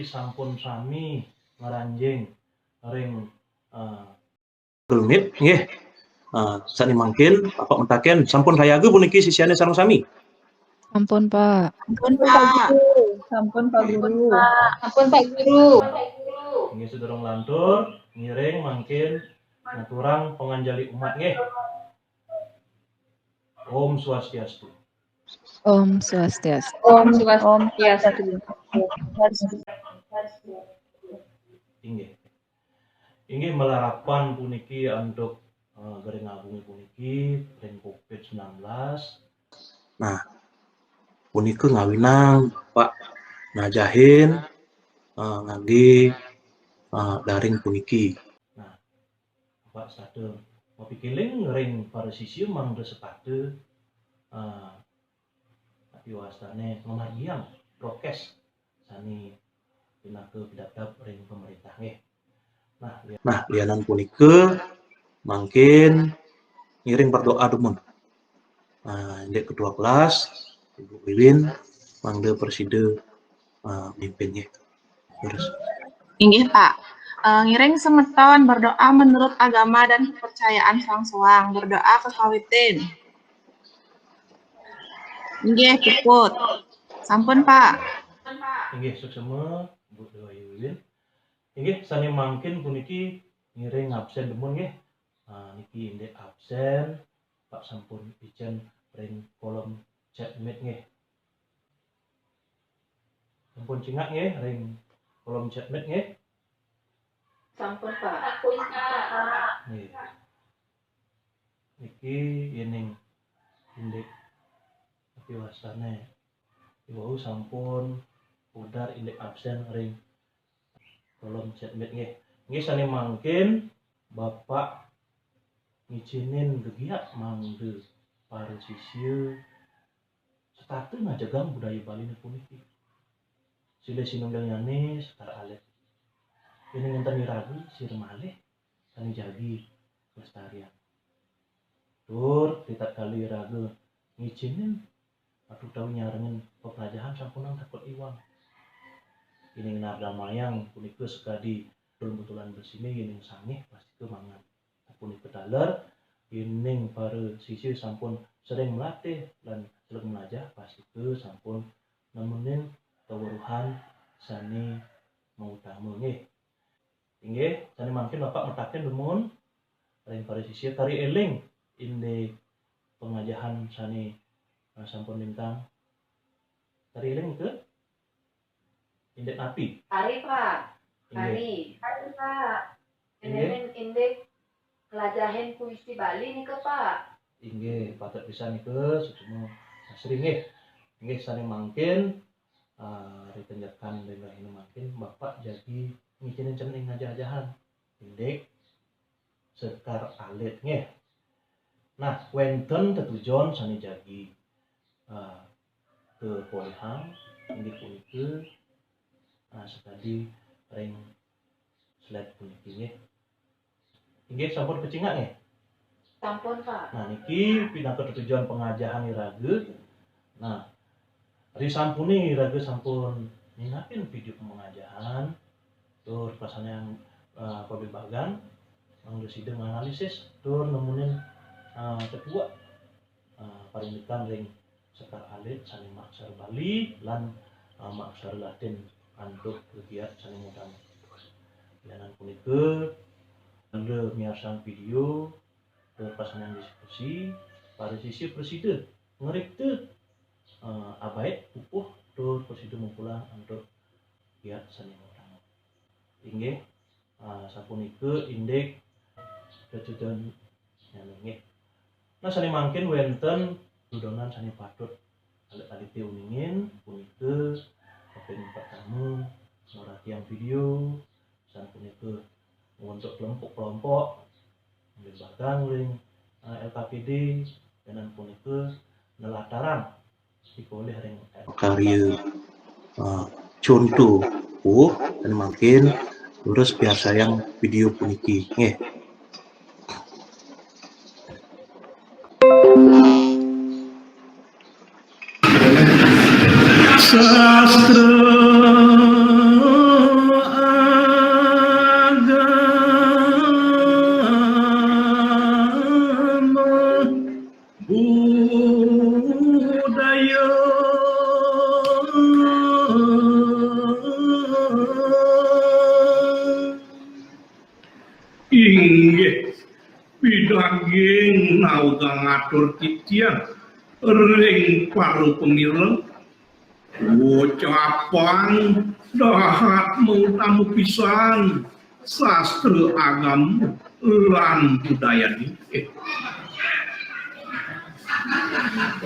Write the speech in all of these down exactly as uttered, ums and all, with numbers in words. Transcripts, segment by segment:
Sampun sami ngranjing ring, eh, Google Meet, nggih. Eh, sane mangkin, Bapak mataken, sampun sayaga puniki sisiane sareng sami? Sampun, Pak. Sampun, Pak. Sampun, Pak Guru. Sampun, Pak Guru. Nggih, sedurung lantur, ngiring mangkin ngaturang panganjali umat, nggih. Om Swastiastu. Om Swastiastu. Om Swastiastu. Inggih. Inggih malarapan puniki antuk, eh, Gareng Agung puniki ring covid sembilan belas. Nah, punika ngawinang Pak ngajahin, eh, ngangge, eh, daring puniki. Nah, Pak setata mapikiling ring para sisia mangda setata, eh, ati wastane ngamargiang prokes sane pinaka pidabdab ring pemerintah nggih. Nah, lian- Nah, lianan punika mangkin ngiring berdoa dumun. Nah, indik ketua kelas, Ibu Wiwin, mangda prasida, eh, mimpin nggih. Terus. Inggih, Pak. Eh, ngiring semeton berdoa menurut agama dan kepercayaan soang-soang. Berdoa kekawitin. Inggih, puput. Sampun, Pak. Inggih, suksema, Bu Dewa Wiwin. Inggih, sane mangkin puniki ngiring absen dumun nggih. Nah, niki indik absen, Pak sampun icen ring kolom chat meet nggih. Sampun cingak nggih ring kolom chat meet nggih. Sampun, Pak. Nggih. Niki yening indik ati wastane. Iwau sampun udar indik absen ring kolom chat meet nggih. Nggih sane mangkin Bapak ngicinin gegiat mangda para sisia setata ngajegang budaya Bali puniki. Silih sinunggilnyane sekar alit. Yening wenten iraga sira malih sane jagi kelestarian. Tur ritatkala iraga ngicinin utawi nyarengin peplajahan sampunang takut iwang. Yening nardamayang punika sakadi betul-betulan bersine, yening sangih pastika mangan. Punika taler, yening para sisia sampun sering melatih lan sering melajah, pastika sampun nemunin kaweruhan sane mautama nggih. Inggih, sane mangkin Bapak mataken dumun ring para sisia kari eling indik pangajahan sane, eh, sampun lintang. Kari eling ke? Indik napi? Kari, Pak. Inggih. Kari. Kari, Pak. Inggih. Indik nglajahin puisi Bali nika, Pak. Inggih, patut pisan nika, suksma asri nggih. Inggih, sane mangkin, eh, ri tenjekan ring rahina mangkin, Bapak jagi ngicinin cening ajah-ajahan. Indik sekar alit nggih. Nah, wenten tetujon sane jagi, eh, kapolihang inggih punika, eh, sakadi ring slide puniki nggih. Inggih sampun kacingak nggih? Sampun, Pak. Nah, niki pinaka tetujon pangajahan iraga. Nah, risampune iraga sampun nyingapin video pangajahan, tur pasaneang, eh, pabebagan, mangda sida nganalisis, tur nemunin, eh, tetuek, eh, parindikan ring sekar alit sane maksara Bali lan, eh, maksara Latin antuk gegiat sane mudhun. Lianan punika, mangda miarsang video, tur pasaneang diskusi, para sisia prasida ngrikta, eh, abaik pupuh tur prasida mungkulang antuk gegiat sane mudhun. Inggih, eh, sapunika indik tetujon nggih. Nah, sane mangkin wenten dudonan sane patut alit-alite uningin punika kaping pertama ngoratiang video, sapunika mbentuk kelompok-kelompok, nggih, bagang ring, eh, L K P D, dan punika nelatarang dikolih ring karya, eh, contoh, uh, dan mangkin terus piarsayang video puniki. Nggih. Sastra. Inggih, pidaging nawega ngatur titiang ring para pamireng. Ucapan dahat mautama pisan sastra agama lan budayane.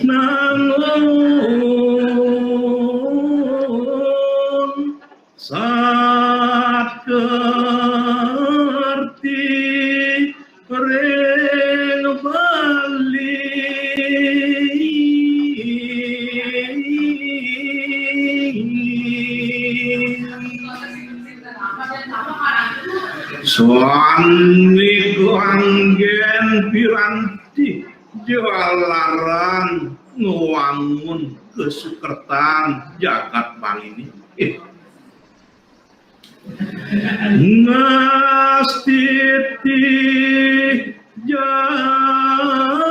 Nangun sakerti ring Bali. Swanika anggen piranti jalaran ngwangun kasukertan jagat Baliné. Eh. Ngastiti jagat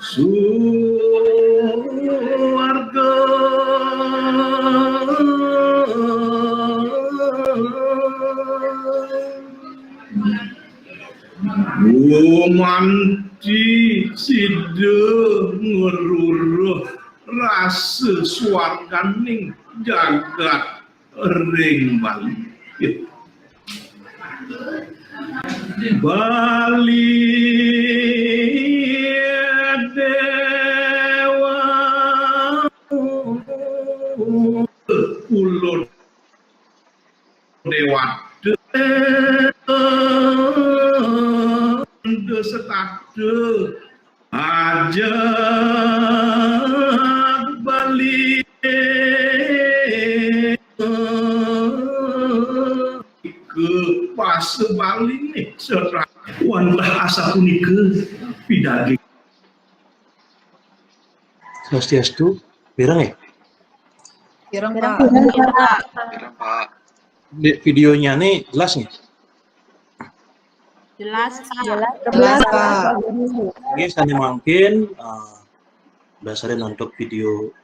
suwarga. Gumanti sida ngruruh rasa suwarganing jagat ring Bali. Bali Déwa. Pulo Déwata. Déwa Setata. Ajeg Bali. Ke basa Baliné, saudara. Wantah asapunika pidaging. Swastiastu, mireng ya? Mireng, Pak. Mireng, Pak. Di videonya nih jelas nih? Jelas, Pak. Jelas, Pak. Oke, sané mangkin, eh, dasaré antuk video,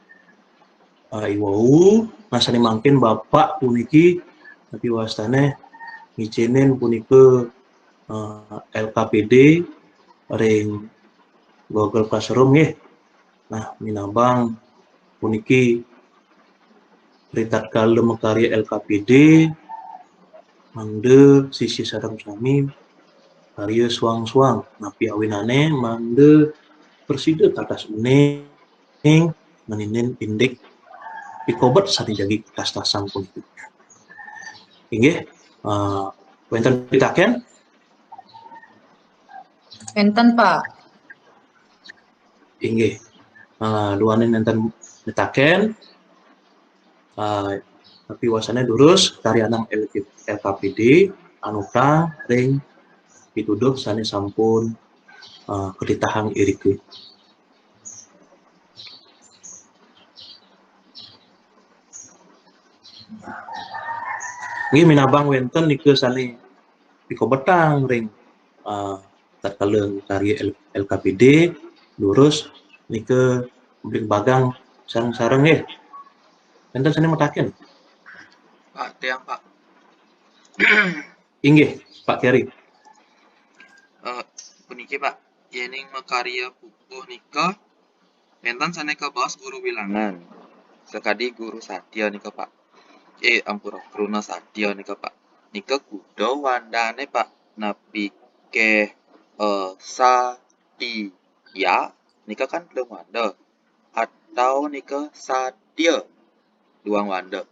eh, iwau. Nah, sané mangkin Bapak puniki napi wastané ngicénin punika, eh, L K P D ring Google Classroom nggih. Nah, minabang puniki ritatkala makarya L K P D, mangda sisia sareng sami karya suang-suang. Napi awinane mangda prasida katas uning ngeninin indik pikobet sane jagi katas-katasan puniki. Inggih, eh, wenten pitaken? Wenten, Pak. Inggih. Eh, duaning nenten pitaken, eh, napi wastané durus karyanang L K P D anutang ring pituduh sane sampun, eh, katitahang iriki. Inggih, minabang wenten nika sane pikobetang ring, eh, tatkala karya L-, L K P D, durus nika bligbagang sareng-sareng nggih. Wenten sane mataken? Pak, tiang, Pak. Inggih, Pak Keri. Eh, puniki, Pak, yening makarya pupuh nika, wenten sane kabaos guru wilangan. Sakadi guru satya nika, Pak. Eh, ampura, kruna satya nika, Pak. Nika kuda wandane, Pak. Napi ke, eh, satya nika kan telung wanda. Atau nika satya duang wanda.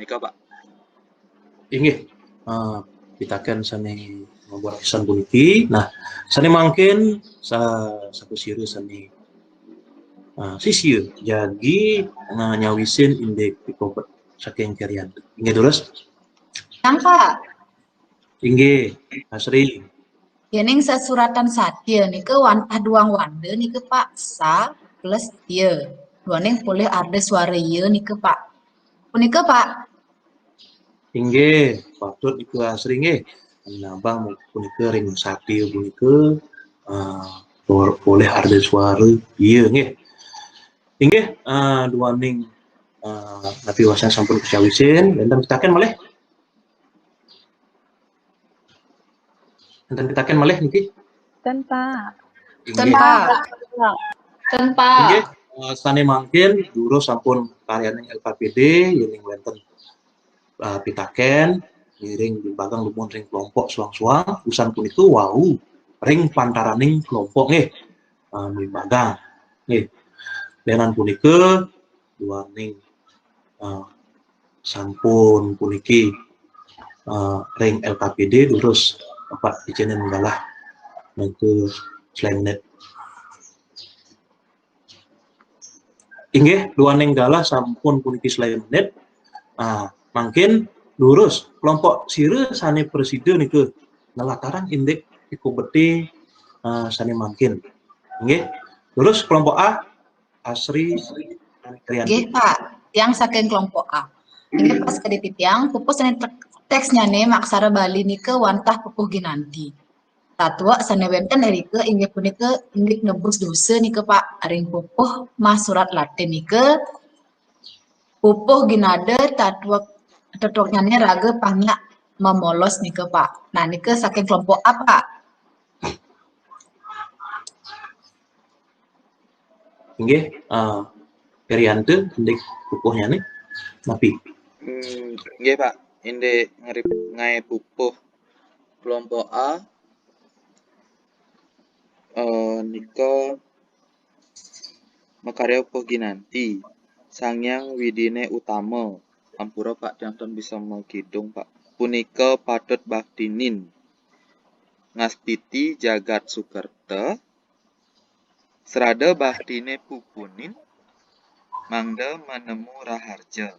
Nika, Pak. Inggih, eh, pitaken sane mabuat pisan puniki. Nah, sane mangkin sa-, sapasira sane, eh, sisia jagi, eh, nyawisin indik pikobet saking Kerianti. Inggih, durus? Yang, Pak. Inggih, Asri. Yening sasuratan satya nika wantah duang wanda nika, Pak, sa plus tya. Duaning polih arda swara ya nika, Pak. Punika, Pak. Inggih, patut nika Asri nggih. Nabang punika ring satya punika, eh, pol-, polih arda swara ya nggih. Inggih, eh, duaning, eh, napi wastan sampun kacawisin, wénten pitaken malih? Wénten pitaken malih niki? Ten, Pak. Inggih. Ten, Pak. Pak. Inggih, eh, sané mangkin durus sampun karyaning L K P D, yéning wénten eh, pitaken, ngiring mimbagang dumun ring kelompok suang-suang, usan punika wau ring pantaraning kelompok nggih, eh, mimbagang. Nggih. Lenan punika duaning, eh, sampun puniki, eh, ring L K P D durus Bapak icenin galah mengke selain menit. Inggih, duaning galah sampun puniki selain menit. Ah, mangkin durus kelompok sira sané prasida nika nlatarang indik pikobete, ah, sané mangkin. Inggih, durus kelompok A, Asri Krianti. Nggih, Pak. Tiang saking kelompok A. Inggih, Pak, sakadi titiang, pupuh sané tek-, teksnyané maksara Bali nika wantah pupuh ginanti. Tatuek sané wénten irika inggih punika indik nebus dosa nika, Pak. Ring pupuh masurat Latin nika, pupuh ginada tatuek, tatueknyané raga panyak mamolos nika, Pak. Nah, nika saking kelompok A, Pak. Inggih, eh, Erianta indik pupuhnyané napi? Hmm, nggih, Pak. Indik ngrip ngaé pupuh kelompok A, eh, nika makarya pupuh ginanti. Sang Hyang Widiné Utama. Ampura, Pak, tiang ten bisa makidung, Pak. Punika patut baktinin. Ngastiti jagat sukerta, srada baktiné pupunin, mangda manemu raharja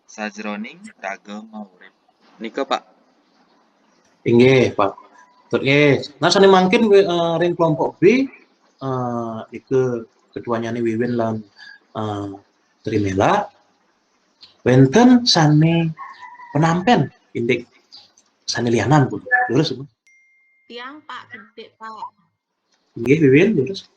sajroning raga maurip. Nika, Pak. Inggih, Pak. Tur nggih. Nah, sané mangkin, eh, ring kelompok B, eh, nika ketuanyané Wiwin lan, eh, Trimela. Wénten sané penampén indik sané lianan pun. Leres, Bu? Tiang, Pak, kedik, Pak. Inggih, Wiwin, leres.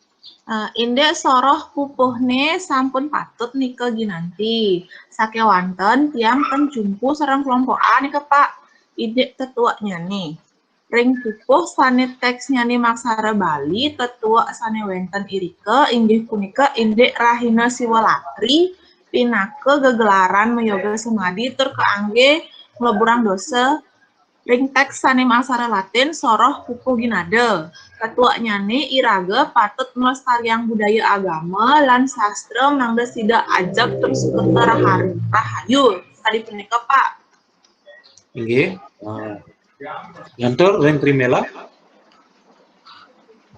Eh, indik soroh pupuhné sampun patut nika ginanti. Sakéwanten tiang ten jumpu sareng kelompok A nika, Pak. Indik tetueknyané. Ring pupuh sané teksnyané maksara Bali, tetuek sané wénten irika inggih punika indik Rahina Siwalatri pinaka gegelaran mayoga semadi tur kaanggé ngleburang dosa. Ring teks sané maksara Latin soroh pupuh ginada. Tetueknyané iraga patut nglestariang budaya agama lan sastra mangda sida ajeg tur sukerta rahayu. Rahayu. Tadi punika, Pak. Inggih. Eh, ngantur ring Trimela.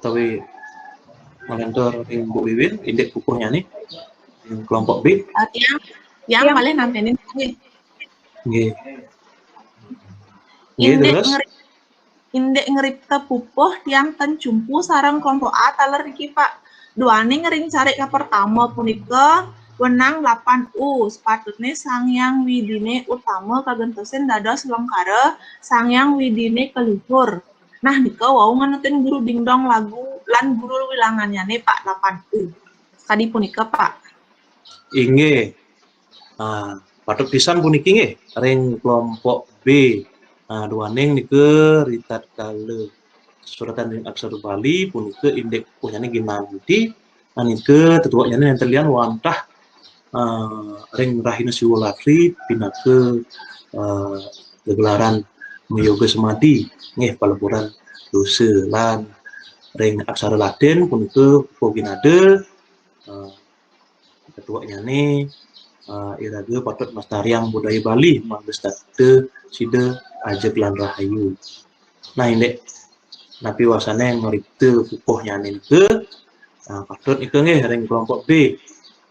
Utawi ngantur ring Bu Wiwin, indik pupuhnyané. Ring kelompok B. Eh, tiang, tiang malih nampénin nggih. Nggih. Nggih, Indik terus? ngeri-, indik ngripta pupuh tiang ten jumpu sareng kelompok A taler niki, Pak. Duaning ring carik kapertama punika wenang lapan U. Sepatutné Sang Hyang Widiné Utama kagentosin dados lengkara Sang Hyang Widiné Kaluhur. Nah, nika wau nganutin guru dingdong lagu lan guru wilangannyané, Pak, lapan U. Kadi punika, Pak. Inggih. Ah, patut pisan puniki nggih ring kelompok B. Ah, duaning nika ritatkala suratan ring aksara Bali punika indik pupuhnyané ginanti, ah, nika tetueknyané nénten lian wantah, ah, ring Rahina Siwalatri pinaka, ah, gegelaran mayoga semadi nggih paleburan dosa lan ring aksara Latin punika pupuh ginada, ah, tetueknyané, eh, iraga patut nglestariang budaya Bali mangda sida ajeg lan rahayu. Nah, indik napi wastané ngripta pupuhnyané nika, eh, patut nika nggih ring kelompok B.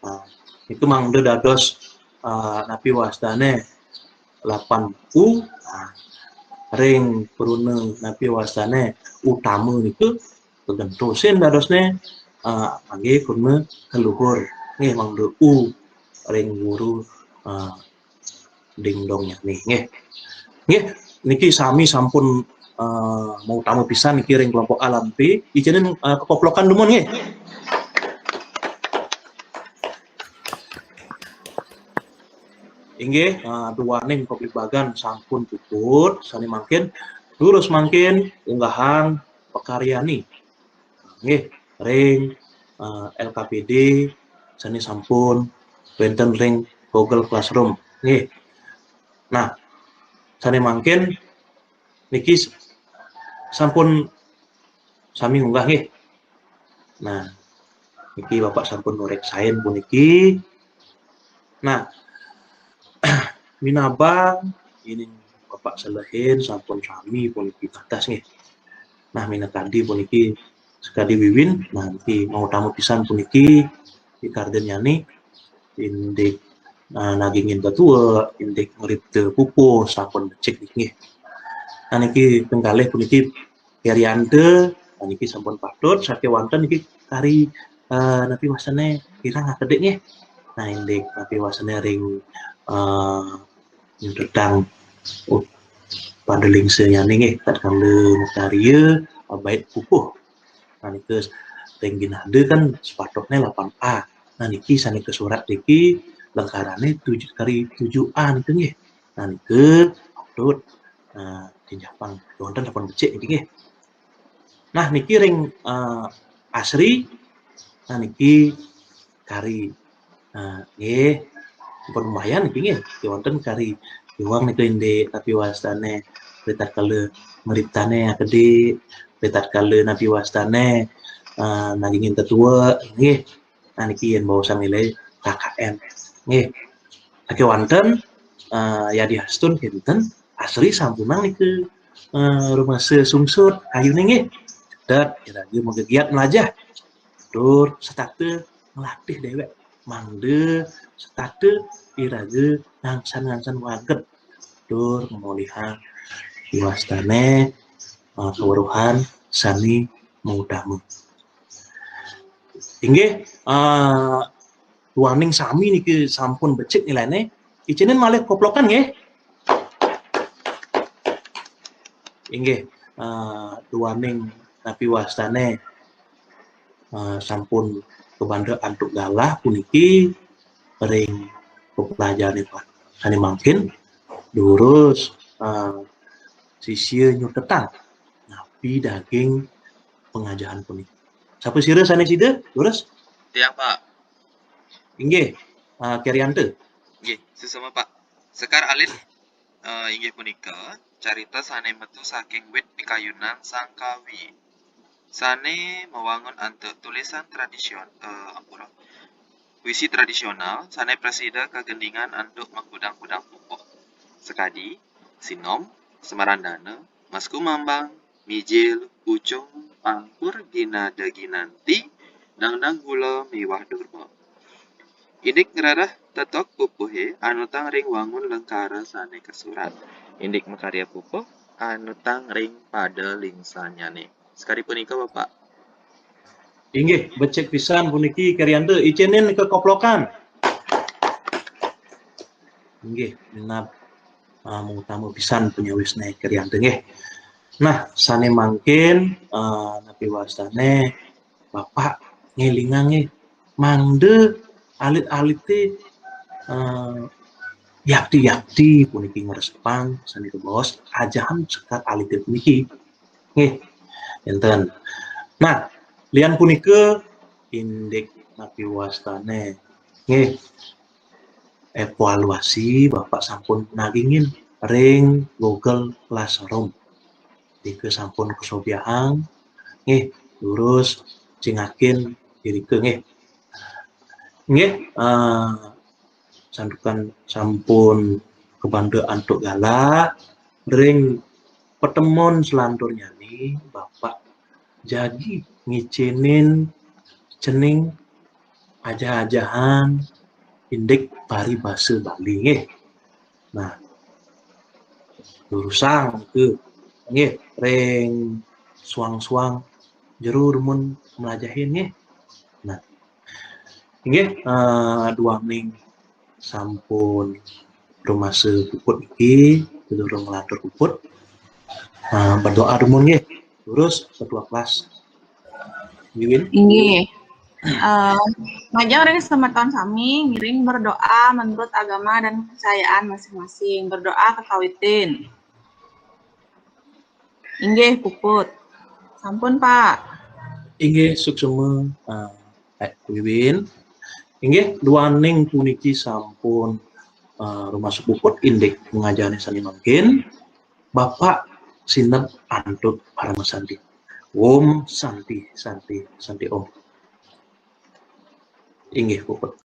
Eh, nika mangda dados, eh, napi wastané lapan U, eh, ring kruna napi wastané utama nika kagentosin dadosné, eh, mangda kruna kaluhur nggih mangda U ring guru, eh, dingdongnyané nggih. Nggih, niki sami sampun, eh, mautama pisan niki ring kelompok A lan B. Icenin, eh, kekoplokan dumun nggih. Inggih, eh, duaning pabligbagan sampun puput, sane mangkin, durus mangkin unggahang pakaryane. Nggih, ring, eh, L K P D sane sampun wenten ring Google Classroom. Nggih. Nah, sane mangkin niki s-, sampun sami ngunggah nggih. Nah, niki Bapak sampun nureksain puniki. Nah, minabang ini Bapak selehin sampun sami puniki kadas nggih. Nah, minakadi puniki sakadi wiwin, nah niki mautama pisan puniki pikardinyane indik, nah, nagingin tetua, indik ngripta pupuh sampun becik nggih. Nah, niki pengkalih puniki Herianta, nah, niki sampun patut, sakewanten niki kari, eh, napi wastane kirang akedik nggih. Nah, indik napi wastane ring, eh, nyutetang, uh, pada lingsa nyane nggih, tatkala makarya, eh, bait pupuh. Nah, nika ring ginada kan sepatutne lapan A. Nah, niki sane kasurat niki lengkarane tujuh kari tujuh A nika nggih. Nah, nika patut, nah, jinjapang wonten sampun becik niki nggih. Nah, niki ring, eh, Asri, nah, niki kari, eh, nggih, sampun lumayan niki nggih, wonten kari iwang niku indik, napi wastane ritatkala mriptane akedik, ritatkala napi wastane, eh, nagingin tetua nggih. Nah, niki yen baosan nilai K K M. Nggih. Sakewanten, eh, yadiastun kinten, Asri sampunang nika, eh, rumasa sungsut ayune nggih. Cedek, iraga magegiat melajah. Tur setata nglatih dewek. Mangda setata iraga ngangsan-ngangsan waged. Tur ngamolihang wastane, eh, kaweruhan sane mautama. Inggih, eh, duaning sami niki sampun becik nilaine. Icenen malih koplokan nggih. Inggih, eh, duaning napi wastane, eh, sampun kabanda antuk galah puniki ring pepelajaran sane mangkin durus, eh, sisia nyutetang napi daging pengajahan puniki. Sapa sira sane sida? Durus? Tiang, Pak. Inggih, eh, Kerianta. Nggih, suksma, Pak. Sekar alit, eh, inggih punika carita sane metu saking wit pikayunan Sang Kawi. Sane mawangun antuk tulisan tradision-, eh, ampura. Puisi tradisional sane prasida kagendingan antuk makudang-kudang pupuh. Sakadi, sinom, semarandana, mas kumambang, mijil, pucung, pangkur, ginada ginanti, dangdang gula miwah durma. Indik ngrereh tetok pupuhe anutang ring wangun lengkara sane kasurat. Indik makarya pupuh anutang ring pada lingsanyane. Sakadi punika, Bapak. Inggih, becik pisan puniki Kerianta. Icenen nika koplokan. Inggih, minab, ah, mautama pisan panyawisne Kerianta nggih. Nah, sane mangkin, ah, napi wastane Bapak ngelingang nggih. Mangda alit-alite, eh, yakti-yakti puniki ngresepang sane kabaos ajahan sekar alite puniki. Nggih, enten. Nah, lian punika indik napi wastane. Nggih, evaluasi Bapak sampun nagingin ring Google Classroom. Nika sampun kasobiahang. Nggih, durus cingakin irika nggih. Nggih, eh, santukan sampun kabanda antuk galah ring patemon selanturnyane Bapak jagi ngicenin cening ajah-ajahan indik paribasa Bali nggih. Nah, durusang ke nggih ring suang-suang jero dumun mlajahin nggih. Nah, inggih, eh, duaning sampun rumasa puput niki, durung nglantur puput. Eh, berdoa dumun nggih. Durus ketua kelas. Wiwin. Inggih. Eh, majeng ring semeton sami ngiring berdoa menurut agama dan kepercayaan masing-masing. Berdoa kakawitin. Inggih, puput. Sampun, Pak. Inggih, suksma, eh, Pak Wiwin. Inggih, duaning puniki sampun, eh, rumasuk puput indik pangajane sane mangkin. Bapak sineb antuk paramasanti. Om Santi, Santi, Santi Om. Inggih, puput.